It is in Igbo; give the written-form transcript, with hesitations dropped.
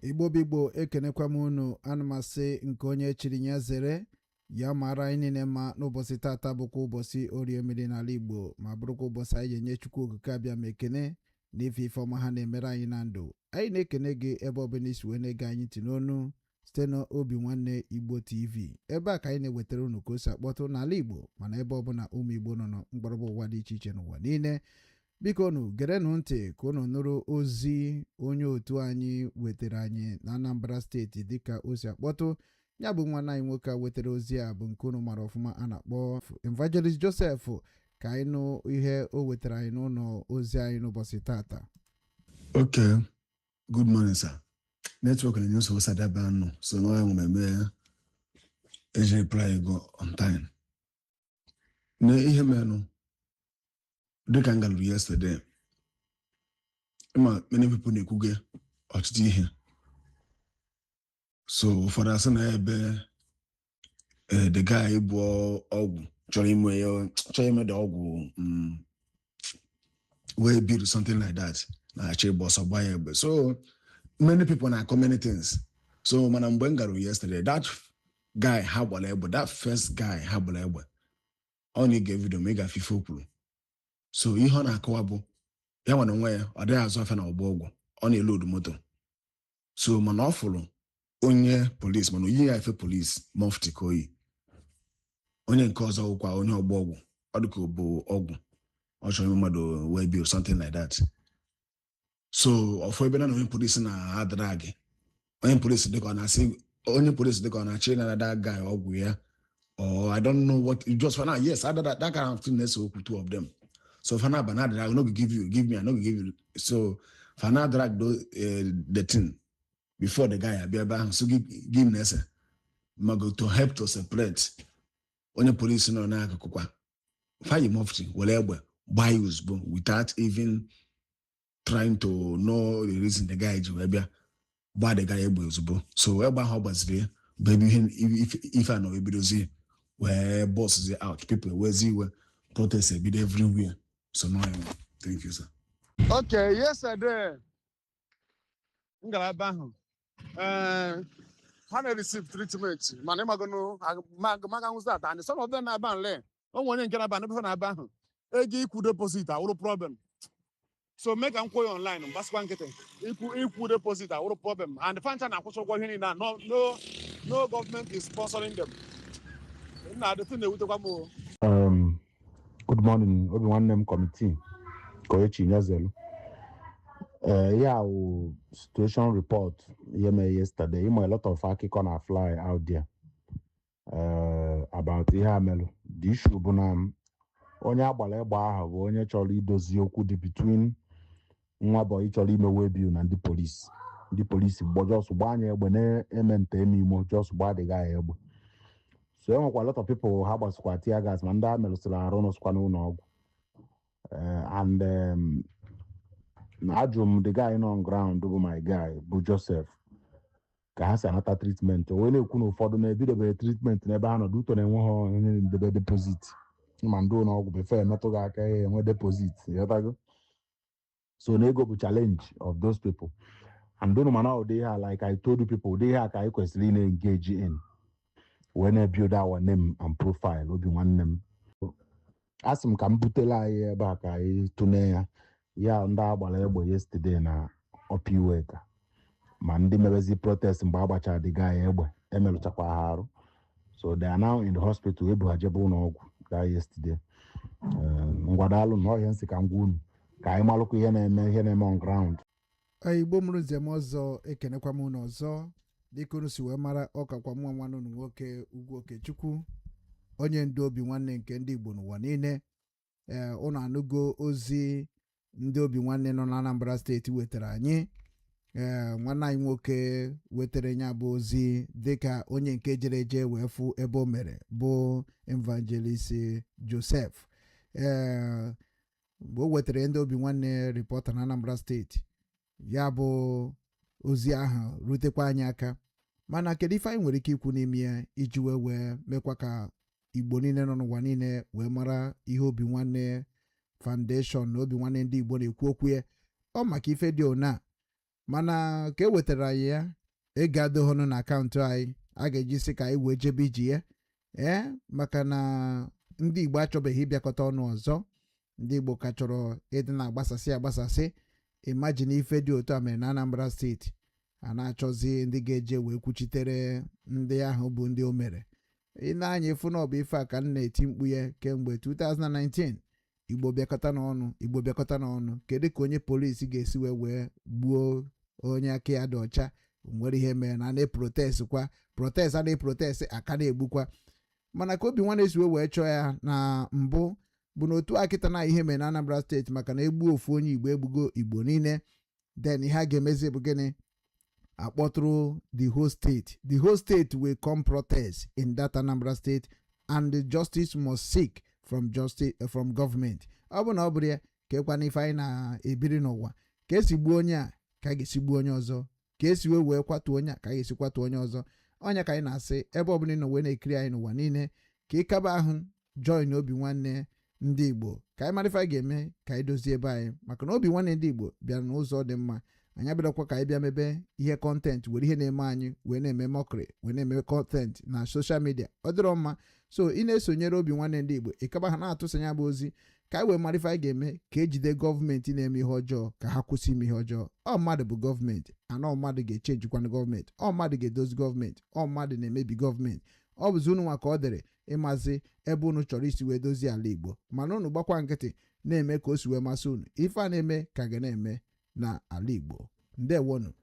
Igbo bụ Igbo, ekenekwa m unu. Anụmasị nke onye chiri ya zere. Ya mara anyị niile mma n'ụbọchị tata, bụkwa ụbọchị Orie mmiri n'ala Igbo, ma bụrụkwa ụbọchị anyị ga-enye Chukwu Okike Abịa ma ekene na ife ife ọma ha na-emere anyị na ndụ. Anyị na-ekene gị ebe ọbụla isi wee na-ege anyị ntị n'onu site n'Obi Nwanne Igbo TV. Ebe a ka anyị na-ewetara unu ka o si akpọtụ n'ala Igbo, mana ebe ọbụla ụmụ Igbo nọ na mkpọrọgwụ ụwa dị iche iche n'ụwa niile. Biko unu gerenụ ntị ka unu nụrụ ozi onye otu anyị wetara anyị na Anambra Steeti dịka o si akpọtụ. Ya bụ nwanne anyị nwoke a wetara ozi a bụ nke unu mara ọfụma, a na-akpọ Evangelist Joseph. Ka anyị nụ ihe o wetara anyị n'ụlọ ozi anyị n'ụbọchị tata. Okay, good morning, sir. Network na-enye nsogbu sadaba nọ, so na ya nwere eme eji reply go on time. Na ihe merenụ dịka m galụrụ yesterday, ma many people na-ekwuge ọtụtụ ihe. So ụfọdụ asị na ebe the guy bụ ọgwụ chọrọ ime ya, chọrọ ime the ọgwụ wee build something like that, na-achọ ịgba ọsọ gbaa ya egbe. So many people na-akọ many things. So mana mgbe m gara yesterday, that guy ha gbara egbe, that first guy ha gbara egbe, ọ na-ege video ma ị ga-afụ ife o kwuru. So ihe ọ na-akọwa bụ ya nwere onwe ya, ọ dịghị azụ afịa na ọgba ọgwụ, ọ na-elodu moto. So mana ọ fụrụ onye polisi, mana oyi ya efe polisi mufti ka oyi. Onye nke ọzọ wụkwa onye ọgba ọgwụ, ọ dịka bụ ọgwụ ọ chọrọ ime mmadụ wee bi, something like that. So ọfụ ebe na onye polisi na-adara gị, onye polisi dịka ọ na-asị, onye polisi dịka ọ na-achọ ịnara that guy ọgwụ ya, or I don't know what you just find out. Yes, that kind of thing na-ese okwu, two of them. So fana ba na drag, no go give you, give me, I no go give you. So fana drag the thing before the guy abịa ebe ahụ. So give na-ese mago to help to separate. Onye polisi nọ n'akụkụ kwa fayi mufti were egbe gbaa ya ozugbo without even trying to know the reason the guy ji wee bịa. Gbaa the guy egbe ozugbo. So egbe ahụ ọ gbaziri ya bụ ebe ihe ife a nọ ebidozie wee burst out. People wezi iwe, protest ebido everywhere. So no, thank you, sir. Okay, yesterday m gara ebe ahụ, ee, ha na-receive treatment, mana ịmagonu maga nwụzi ata, and some of them na-aba nle o nwere onye nke na-aba n'ebe na-aba ahụ ego ikwu deposit awụrụ problem. So mee ka m kwuo ya online, mgbasịkwa nkịtị, ikwu deposit awụrụ problem, and fancha na-akwụsị ụgwọ ihe niile a. No, no, no government is sponsoring them. Nna, the thing na-ewutekwa m o. Good morning, Obi Nwanne m committee, Koechi Nyezelu. Yeah, wụ situation report ihe mere yesterday. Ịma a lot of akụkọ na fly out there about ihe a melụ. The issue bụ na onye agbara egbe ahụ bụ onye chọrọ idozi okwu dị between nwa boy chọrọ ime waybill na ndị polisi. Ndị polisi just gbaa anya egbe na-eme nta eme imo, just gbaa the guy egbe. So e nwekwa a lot of people ha gbasịkwa tear gas, ma ndị a merụsịrị arụ nọsịkwa n'ụlọ ọgwụ. And ajụrụ m the guy nọ on ground, bụ my guy bụ Joseph, ka ha si anata treatment. O wee na-ekwu na ụfọdụ na-ebidobere treatment n'ebe ha nọ duto na enweghị onye ndebe deposit, ma ndị ụlọ ọgwụ befe emetụ gị aka ya enwe deposit, ịghọtago? So na ego bụ challenge of those people. And unu mana ụdị ihe a, like I told you people, ụdị ihe a ka anyị kwesịrị ị na-engage in wee na-build our name and profile. Obi Nwanne m, a sị m ka m butela anyị ebe a ka anyị tụlee ya. Ya ndị agbara egbe yesterday na Upper Iweka, ma ndị mebezi protest mgbe agbachara the guy egbe, emerụchakwa ha arụ. So they are now in the hospital, ebu ha jebe ụlọ ọgwụ gaa yesterday. Ngwadalụ na ọhịa nsị ka m gwa unu ka anyị malụkwa ihe na-eme on ground. Igbo mụrụ nzem ọzọ, ekenekwa m unu ọzọ. Dịka unu si wee mara, ọkakwa mụọ nwanne unu nwoke, Ugwu Okechukwu, onye ndu Obi Nwanne nke ndị Igbo n'ụwa niile. Ee, unu anụgo ozi ndị Obi Nwanne nọ na Anambra Steeti wetara anyị. Ee, nwanne anyị nwoke wetara ya bụ ozi dịka onye nke jere eje wee fụ ebe o mere, bụ Evangelist Joseph. Ee, mgbe o wetara ndị Obi Nwanne reporter na Anambra Steeti, ya bụ ozi ahụ rutekwa anyị aka. Mana kedu ife anyị nwere ike ikwu n'ime ya iji wee mekwa ka Igbo niile nọ n'ụwa niile wee mara ihe Obi Nwanne Foundation na Obi Nwanne ndị Igbo na-ekwu okwu ya? Ọ maka ife dị ona. Mana ka e wetara anyị ya, ego adịghọnụ na akaụntụ anyị a ga-eji sị ka anyị wee jebe iji ya. Ee, maka na ndị Igbo achọbeghị ịbịakọta ọnụ ọzọ. Ndị Igbo ka chọrọ ịdị na-agbasasị agbasasị. Imagine ife dị otu a mere na Anambra Steeti, a na-achọzi ndị ga-eje wee kwuchitere ndị ahụ bụ ndị o mere. Ị na-anya efu na ọ bụ ife a ka m na-eti mkpu ya kemgbe 2019: Igbo bịakọta n'ọnụ, Igbo bịakọta n'ọnụ. Kedu ka onye polisi ga-esi wee gbuo onye aka ya dị ọcha nwere ihe mere na na-eprotest kwa protest, a na-eprotest, aka na-egbukwa? Mana ka obi nwa na-esi wee chọọ ya na mbụ bụ na otu akịta na ihe mere na Anambra Steeti, maka na egbuo ofu onye Igbo, egbugo Igbo niile. Then ihe a ga-emezi bụ gịnị? Akpọtụrụ the whole state. The whole state will come protest in that Anambra State, and the justice must seek from justice from government. Ọ bụ na ọ bụrụ ya ka ekwana ife anyị na-ebiri n'ụwa, ka esi gbuo onye a ka a ga-esi gbuo onye ọzọ, ka esi wee kwatuo onye a ka a ga-esi kwatuo onye ọzọ. Ọnya ka anyị na-asị, ebe ọbụla ị nọ wee na-ekiri anyị n'ụwa niile, ka ị kaba ahụ join Obi Nwanne Ndị Igbo, ka anyị mara ife anyị ga-eme ka anyị dozie ebe anyị, maka na Obi Nwanne Ndị Igbo bịara n'ụzọ dị mma. Anyị abịarakwa ka anyị bịa mebe ihe content, were ihe na-eme anyị wee na-eme mockery, wee na-eme content na social media. Ọ dịrọ mma. So ị na-esonyere Obi Nwanne Ndị Igbo, ịkaba ha na-atụsanye bụ ozi ka anyị wee mara ife anyị ga-eme ka ejide gọọmenti na-eme ihe ọjọọ, ka ha kwụsị ime ihe ọjọọ. Ọ mmadụ bụ gọọmenti anọ, mmadụ ga-echenjikwanụ gọọmenti, ọ mmadụ ga-edozi gọọmenti, ọ mmadụ na-emebi gọọmenti. Ọ bụzi unu nwa ka ọ dịrị ịmazi ebe unu chọrọ isi wee dozie ala Igbo. Mana unu gbakwa nkịtị na-eme ka o si wee masị unu, ife a na-eme ka ga na-eme na ala Igbo. Ndewonu.